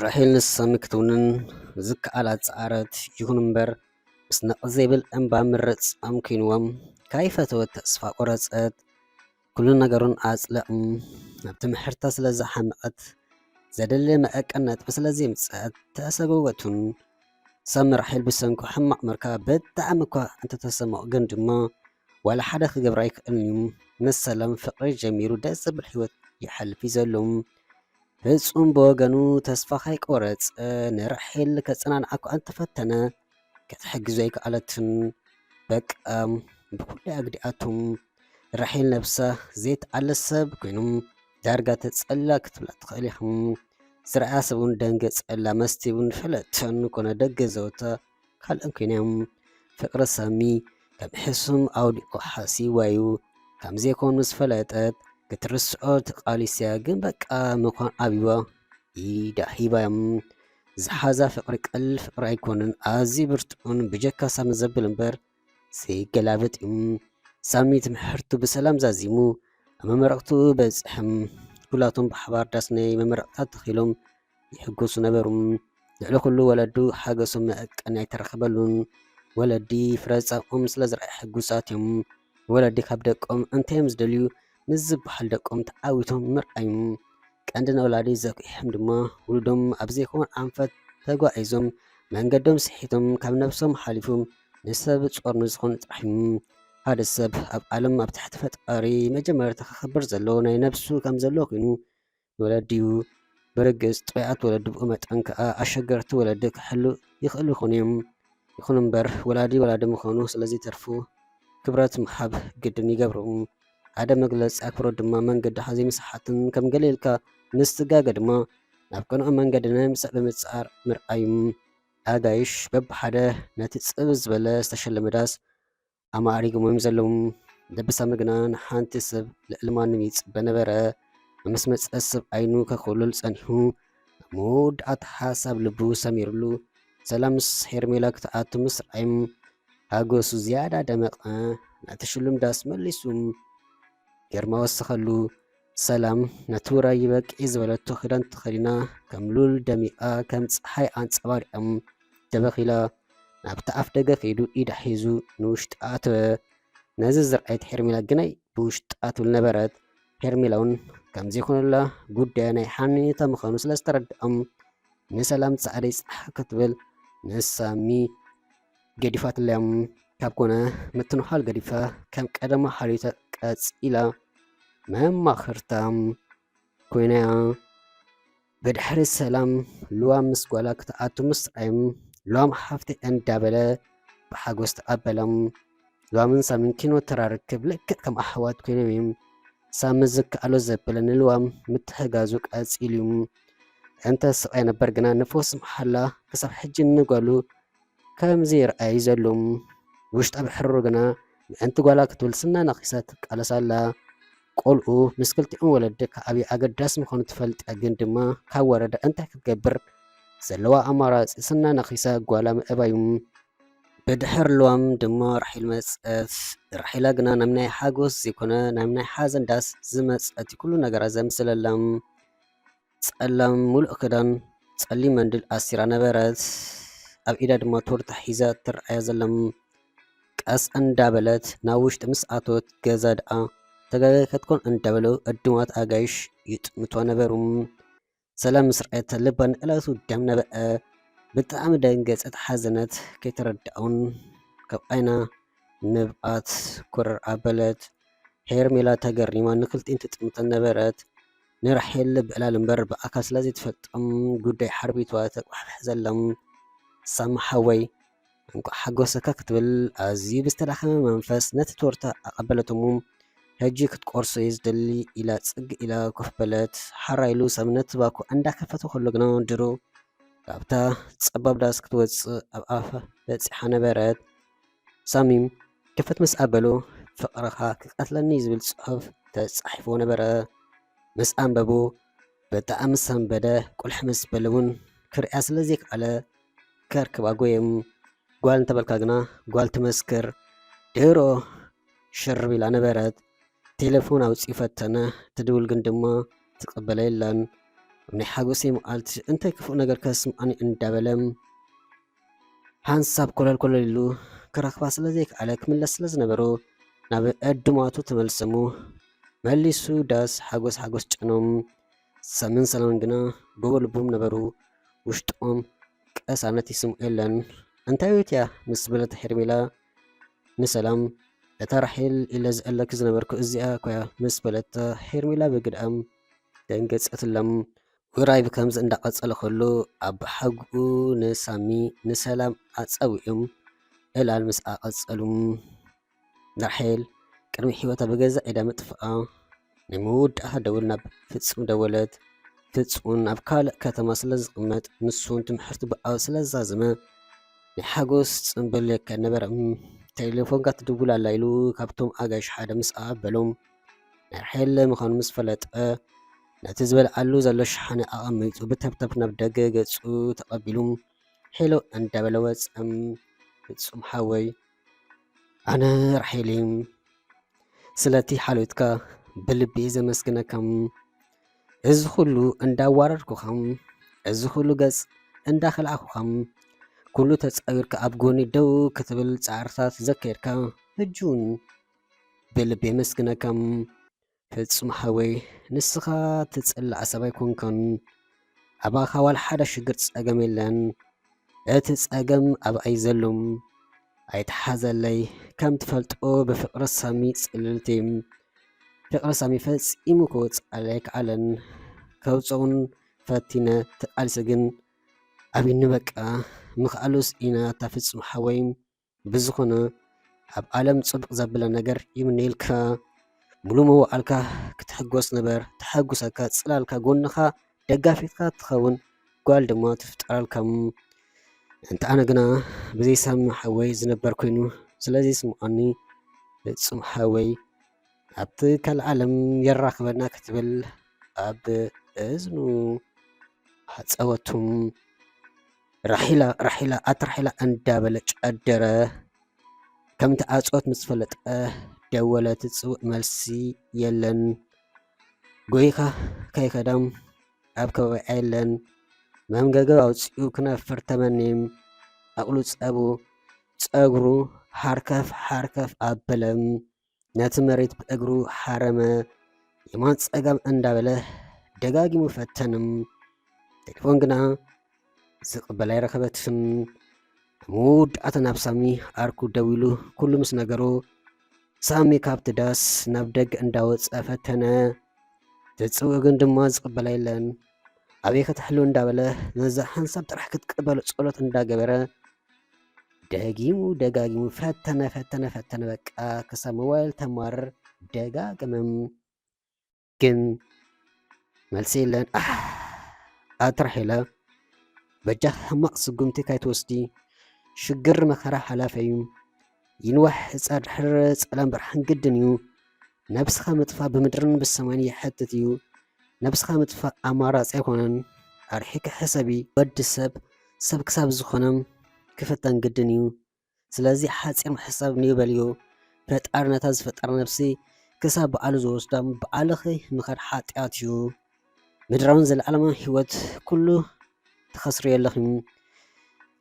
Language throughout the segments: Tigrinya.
ራሄል ንሳሚ ክትውንን ዝከኣላ ጸዓረት፣ ይኹን እምበር ምስ ነቕ ዘይብል እምባ ምርጻም ኮይንዎም፣ ካይፈተወት ተስፋ ቆረጸት። ኩሉ ነገሩን ኣጽሊቑ፣ ናብ ትምህርታ ስለ ዝሓመቐት፣ ዘደሊ መዕቀኒ ነጥቢ ስለ ዘየምጽኣት ተሰጎገቱን። ሳሚ ራሄል ብሰንኩ ሕማቕ ምርካብ ብጣዕሚ እኳ እንተተሰምዖ፣ ግን ድማ ዋላ ሓደ ክገብር ኣይክእልን እዩ። ምስ ሰላም ፍቕሪ ጀሚሩ ደስ ዘብል ህይወት ይሓልፍ እዩ ዘሎ። ፍጹም ብወገኑ ተስፋ ከይቆረጸ ንራሄል ከጸናንዓ እኳ እንተፈተነ፣ ክትሕግዞ ኣይከኣለትን። በቃ ብኹሉ ኣግዲኣቶም። ራሄል ነብሳ ዘይተኣለ ሰብ ኮይኖም ዳርጋ ተጸላ ክትብላ ትኽእል ኢኹም። ዝረኣያ ሰብ እውን ደንገጸላ። መስቲ እውን ፈለጥተን ኮነ ደገ ዘወታ ካልእን ኮይኖም። ፍቕሪ ሳሚ ከም ሕሱም ኣውዲቑ ሓሲባዩ። ከም ዘይኮኑ ምስ ፈለጠት ክትርስዖ ተቓሊስያ፣ ግን በቃ ምዃን ኣብይዋ ኢዳ ሂባዮም። ዝሓዛ ፍቕሪ ቀሊል ፍቕሪ ኣይኮነን፣ ኣዝዩ ብርቱዕን ብጀካ ሳሚ ዘብል እምበር ዘይገላበጥ እዩ። ሳሚ ትምህርቱ ብሰላም ዛዚሙ ኣብ መመረቕቱ በጽሐም። ኩላቶም ብሓባር ዳስ ናይ መመረቕታ ተኺሎም ይሕጎሱ ነበሩ። ልዕሊ ኩሉ ወለዱ ሓገሶም መዕቀኒ ኣይተረኸበሉን። ወለዲ ፍረ ጻምኦም ስለ ዝረኣዩ ሕጉሳት እዮም። ወለዲ ካብ ደቆም እንታይ እዮም ዝደልዩ ምስ ዝበሃል ደቆም ተዓዊቶም ምርኣዮም። ቀንዲ ንወላዲ ዘኩሕም ድማ ውሉዶም ኣብ ዘይኮን ኣንፈት ተጓዒዞም መንገዶም ስሒቶም ካብ ነብሶም ሓሊፎም ንሰብ ጾር ንዝኾኑ ጥራሕ እዮም። ሓደ ሰብ ኣብ ዓለም ኣብ ትሕቲ ፈጣሪ መጀመርታ ከኸብር ዘለዎ ናይ ነብሱ ከም ዘለዎ ኮይኑ ንወለዲ እዩ። ብርግጽ ጥዑያት ወለዲ ብኡ መጠን ከኣ ኣሸገርቲ ወለዲ ክሕሉ ይኽእሉ ይኾኑ እዮም። ይኹን እምበር ወላዲ ወላዲ ምዃኑ ስለ ዘይተርፉ ክብረት ምሃብ ግድን ይገብሩ። ሓደ መግለጺ ኣክብሮት ድማ መንገድኻ ዘይምስሓትን ከም ገለ ኢልካ ምስትጋገ ድማ ናብ ቅኑዕ መንገዲ ናይ ምምጻእ ብምጽዓር ምርኣይ እዩ። ኣጋይሽ በብሓደ ነቲ ጽብብ ዝበለ ዝተሸለመ ዳስ ኣማዕሪጎም እዮም ዘለዉ። ደብሳሚ ግና ንሓንቲ ሰብ ልዕሊ ማንም ይጽበ ነበረ። ምስ መጸ ሰብ ዓይኑ ከኹልል ጸኒሑ፣ ኣብ መወዳእታ ሓሳብ ልቡ ሰሚሩሉ፣ ሰላም ምስ ሄርሜላ ክትኣቱ ምስ ረኣዮም፣ ሓጎሱ ዝያዳ ደመቐ። ነቲ ሽሉም ዳስ መሊሱ ግርማ ወሰኸሉ። ሰላም ነቲ ውራይ ይበቅዕ ዝበለቶ ክዳን ተኸዲና፣ ከም ሉል ደሚቓ፣ ከም ጸሓይ ኣንጸባሪቓ ተበኺላ። ናብቲ ኣፍ ደገ ከይዱ ኢዳ ሒዙ ንውሽጢ ኣተወ። ነዚ ዝረኣየት ሄርሜላ ግናይ ብውሽጣ ትብል ነበረት። ሄርሜላ እውን ከም ዘይኮነላ ጉዳያ ናይ ሓንየታ ምዃኑ ስለ ዝተረድኦም፣ ንሰላም ጻዕደይ ጽሓ ክትብል ንሳሚ ገዲፋትለያ። ካብ ኮነ ምትንዃል ገዲፋ ከም ቀደማ ሓልዮታ ቀጺላ መማኽርታ ኮይናያ። ብድሕሪ ሰላም ልዋም ምስ ጓላ ክትኣቱ ምስ ረኣዮም፣ ልዋም ሓፍተይ እንዳበለ ብሓጎስ ተቐበሎም። ልዋምን ሳሚን ኪኖ ተራ ርክብ ልክዕ ከም ኣሕዋት ኮይኖም እዮም። ሳሚ ዝከኣሎ ዘበለ ንልዋም ምትሕጋዙ ቀጺሉ እዩ። እንተ ስቕ ኣይነበር ግና ንፉስ መሓላ ክሳብ ሕጂ ንጓሉ ከም ዘይረኣይ ዘሎ። ውሽጣ ብሕርሩ ግና ምእንቲ ጓላ ክትብል ስና ነኺሳ ትቃለስ ኣላ። ቆልዑ ምስ ክልቲኦም ወለዲ ክዓብዩ ኣገዳሲ ምዃኑ ትፈልጥ እያ፣ ግን ድማ ካብ ወረደ እንታይ ክትገብር ዘለዋ ኣማራጺ ስና ነኺሳ ጓላ ምእባዩ። ብድሕር ልዋም ድማ ራሒል መጸት። ራሒላ ግና ናብ ናይ ሓጎስ ዘይኮነ ናብ ናይ ሓዘን ዳስ ዝመጸት ኩሉ ነገራ ዘምስለላ። ጸላም ሙሉእ ክዳን፣ ጸሊም መንድል ኣሲራ ነበረት። ኣብ ኢዳ ድማ ቶርታ ሒዛ ትረኣያ ዘላ። ቀስ እንዳበለት ናብ ውሽጢ ምስ ኣተወት ገዛ ደኣ ተጋገ ከትኮን እንዳበሉ ዕዱማት ኣጋይሽ ይጥምቷ ነበሩ። ሰላም ምስ ረኣየት ልባ ንዕለቱ ደም ነበአ። ብጣዕሚ ደንገጸት፣ ሓዘነት፣ ከይተረድኣ እውን ካብ ዓይና ንብኣት ኩርር ኣበለት። ሄርሜላ ተገሪማ ንክልቲኤን ትጥምተን ነበረት። ንራሄል ብዕላል እምበር ብኣካል ስለ ዘይትፈልጦም ጉዳይ ሓርቢትዋ ተቋሕፍሕ ዘላ። ሳሚ ሓወይ እንቋዕ ሓጎሰካ ክትብል ኣዝዩ ብዝተዳኸመ መንፈስ ነቲ ቶርታ ኣቐበለቶሙ። ሕጂ ክትቆርሶ እየ ዝደሊ ኢላ ጽግ ኢላ ኮፍ በለት። ሓራ ኢሉ ሳሚ ነቲ ባኮ እንዳከፈተ ከሎ ግና ድሮ ካብታ ጸባብ ዳስ ክትወጽእ ኣብ ኣፋ በጺሓ ነበረት። ሳሚም ክፍት ምስ ኣበሎ፣ "ፍቕርኻ ክቐትለኒ" ዝብል ጽሑፍ ተጻሒፍዎ ነበረ። ምስ ኣንበቦ ብጣዕሚ ሰንበደ። ቁልሕ ምስ በለ እውን ክርእያ ስለ ዘይከኣለ ከርክባ ጎየ። ጓል እንተበልካ ግና ጓል ትመስክር። ድሮ ሽርብ ኢላ ነበረት። ቴሌፎን ኣውፂኡ ፈተነ። ትድውል ግን ድማ ትቕበለ የለን። ኣብ ናይ ሓጎሰይ መዓልቲ እንታይ ክፉእ ነገር ከስምዓኒ እንዳበለ ሓንሳብ ኮለል ኮለል ኢሉ ክረኽባ ስለ ዘይከኣለ ክምለስ ስለ ዝነበሮ ናብ ዕድማቱ ተመልሰሙ። መሊሱ ዳስ ሓጎስ ሓጎስ ጨኖም። ሰምን ሰላምን ግና ብበልቦም ነበሩ። ውሽጦም ቀሳነት ይስምዑ የለን። እንታይ እያ ምስ በለት ሄርሜላ ንሰላም፣ እታ ራሄል ኢለ ዝእለኪ ዝነበርኩ እዚኣ እኮ እያ ምስ በለታ ሄርሜላ ብግድኣም ደንገጸትሎም። ውራይ ብከምዚ እንዳቐጸለ ከሎ ኣብ ሓጉኡ ንሳሚ ንሰላም ኣጸዊዑም ዕላል ምስ ኣቐጸሉ ራሄል ቅድሚ ህይወታ ብገዛ ኢዳ ምጥፍኣ ናይ መወዳእታ ደውል ናብ ፍጹም ደወለት። ፍጹም ኣብ ካልእ ከተማ ስለ ዝቕመጥ ንሱን ትምህርቲ ብኣው ስለ ዝዛዘመ ናይ ሓጎስ ጽምብል የካይድ ነበረ። ቴሌፎንካ ትድውል ኣላ ኢሉ ካብቶም ኣጋይሽ ሓደ ምስ ኣቐበሎም ናይ ራሄል ምዃኑ ምስ ፈለጠ ነቲ ዝበልዓሉ ዘሎ ሸሓነ ኣቐሚጡ ብተብተብ ናብ ደገ ገጹ ተቐቢሉ ሄሎ እንዳበለ ወጸ። ፍጹም ሓወይ ኣነ ራሄል እየ። ስለቲ ሓልዮትካ ብልቢ እየ ዘመስግነካ። እዚ ኩሉ እንዳዋረድኩኻ፣ እዚ ኩሉ ገጽ እንዳኸልኣኹኻ፣ ኩሉ ተጻዊርካ ኣብ ጎኒ ደው ክትብል ጻዕርታት ዘካየድካ ሕጂ እውን ብልቢ የመስግነካ። ፍጹም ሓወይ ንስኻ ትጽላእ ሰብ ኣይኮንካን። ኣባኻ ዋላ ሓደ ሽግር ጸገም የለን። እቲ ጸገም ኣብኣይ ዘሎ። ኣይትሓዘለይ። ከም ትፈልጦ ብፍቕሪ ሳሚ ጽልልቲ። ፍቕሪ ሳሚ ፈጺሙ ክወጽኣለይ ኣይከኣለን። ከውጽኦን ፈቲነ ተቓሊሰ ግን ኣብኒ በቃ ምኽኣሉስ ኢና እታ ፍጹም ሓወይ። ብዝኾነ ኣብ ዓለም ጽቡቕ ዘብለ ነገር ይምነየልካ። ሙሉ መዋዕልካ ክትሕጎስ ንበር። ተሐጉሰካ፣ ጽላልካ፣ ጎንኻ ደጋፊትካ ትኸውን ጓል ድማ ትፍጠረልካ። እንተ ኣነ ግና ብዘይ ሳሚ ሓወይ ዝነበር ኮይኑ ስለዚ ስምዓኒ ፍጹም ሓወይ ኣብቲ ካልእ ዓለም የራኽበና ክትብል ኣብ እዝኑ ኣጸወቱም። ራሒላ ራሒላ ኣቲ ራሒላ እንዳበለ ጨደረ። ከምቲ ኣጽወት ምስ ፈለጠ ደወለ። ትጽውዕ መልሲ የለን። ጎይኻ ከይከዳም ኣብ ከባቢኣ የለን። መምገገብ ኣውጺኡ ክነፍር ተመኔም ኣቕሉ ጸቡ ጸጉሩ ሓርከፍ ሓርከፍ ኣበለም። ነቲ መሬት ብእግሩ ሓረመ። የማን ጸጋም እንዳበለ ደጋጊሙ ፈተንም። ቴሌፎን ግና ዝቕበል ኣይረኸበትን። ኣብ መወዳእታ ናብ ሳሚ ዓርኩ ደዊሉ ኩሉ ምስ ነገሮ ሳሚ ካብቲ ዳስ ናብ ደገ እንዳወጸ ፈተነ። ትጽውዕ ግን ድማ ዝቕበላ የለን። ኣበይ ከተሕልው እንዳበለ ነዛ ሓንሳብ ጥራሕ ክትቅበሎ ጸሎት እንዳገበረ ደጊሙ ደጋጊሙ ፈተነ ፈተነ ፈተነ በቃ ክሳብ ሞባይል ተማርር ደጋገመ። ግን መልሲ የለን። ኣሕ ኣቲ ራሄላ በጃ ሕማቕ ስጉምቲ ካይትወስዲ። ሽግር መኸራ ሓላፊ እዩ። ይንዋሕ ሕጻ ድሕር ጸላም ብርሃን ግድን እዩ። ነብስኻ ምጥፋእ ብምድርን ብሰማይን ይሓትት እዩ። ነብስኻ ምጥፋእ ኣማራጺ ኣይኮነን። ኣርሒቂ ሕሰቢ። ወዲ ሰብ ሰብ ክሳብ ዝኾነ ክፍተን ግድን እዩ። ስለዚ ሓጺር ምሕሳብ ንዩ በልዮ። ፈጣሪ ነታ ዝፈጠራ ነብሲ ክሳብ በዓሉ ዝወስዳ ብዓልኺ ምኻድ ሓጢኣት እዩ። ምድራውን ዘለዓለማውን ህይወት ኩሉ ትኸስርዮ ኣለኺ።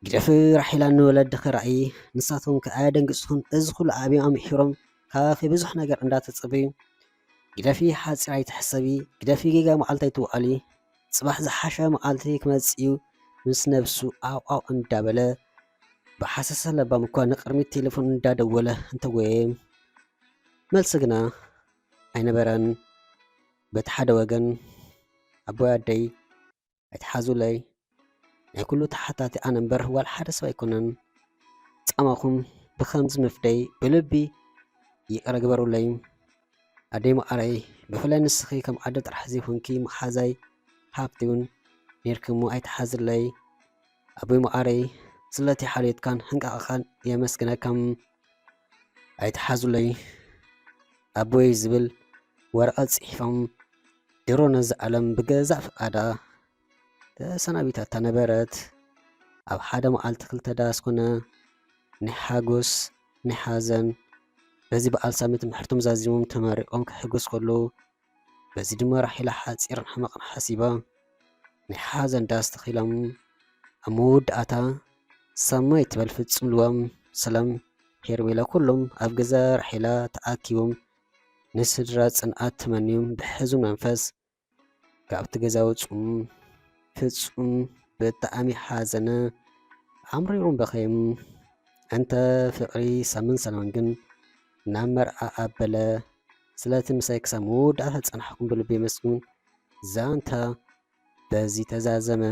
ግደፊ ራሒላ ንወለድኺ ራእይ። ንሳቶም ከኣ ኣየደንግጽኹን። እዚ ኩሉ ዓብዮም ኣምሒሮም ካባኺ ብዙሕ ነገር እንዳተጸበዩ። ግደፊ ሓጺር ኣይትሕሰቢ። ግደፊ ጌጋ መዓልቲ ኣይትውዓሊ። ጽባሕ ዝሓሸ መዓልቲ ክመጽእ እዩ። ምስ ነብሱ ዓው ዓው እንዳበለ ብሓሰሰ ለባም እኳ ንቕድሚት ቴሌፎን እንዳደወለ እንተጎየ መልሲ ግና ኣይነበረን። በቲ ሓደ ወገን ኣቦይ ኣደይ ኣይትሓዙለይ፣ ናይ ኩሉ ተሓታቲ ኣነ እምበር ዋላ ሓደ ሰብ ኣይኮነን። ጻማኹም ብኸምዚ ምፍደይ ብልቢ ይቕረ ግበሩለይ። ኣደይ መዓረይ፣ ብፍላይ ንስኺ ከም ኣደ ጥራሕ ዘይኮንኪ መሓዛይ ሃብቲ እውን ኔርኪ እሞ ኣይትሓዝለይ። ኣቦይ መዓረይ፣ ስለቲ ሓልዮትካን ሕንቃቐኻን የመስግነካ። ኣይትሓዙለይ ኣቦይ ዝብል ወረቐት ጽሒፎም ድሮ ነዚ ዓለም ብገዛእ ፍቓዳ ተሰናቢታታ ነበረት። ኣብ ሓደ መዓልቲ ክልተ ዳስ ኮነ፣ ናይ ሓጎስ፣ ናይ ሓዘን፣ በዚ በዓል ሳሚ ትምሕርቶም ዛዚሞም ተመሪቖም ክሕጎስ ከለዉ፣ በዚ ድማ ራሄላ ሓጺርን ሕመቕን ሓሲባ ናይ ሓዘን ዳስ ተኺሎም፣ ኣብ መወዳእታ ሳሚ ኣይትበል ፍጹም ልዋም ሰላም ሄርሜላ ኩሎም ኣብ ገዛ ራሄላ ተኣኪቦም ንስድራ ጽንዓት ተመንዮም ብሕዙን መንፈስ ካብቲ ገዛ ወጹ። ፍጹም ብጣዕሚ ሓዘነ፣ ኣምሪሩን በኸየም። እንተ ፍቕሪ ሳምን ሰላምን ግን ናብ መርዓ ኣበለ። ስለቲ ምሳይ ክሳብ መወዳእታ ዝጸናሕኩም ብልቢ የመስግን። ዛንታ በዚ ተዛዘመ።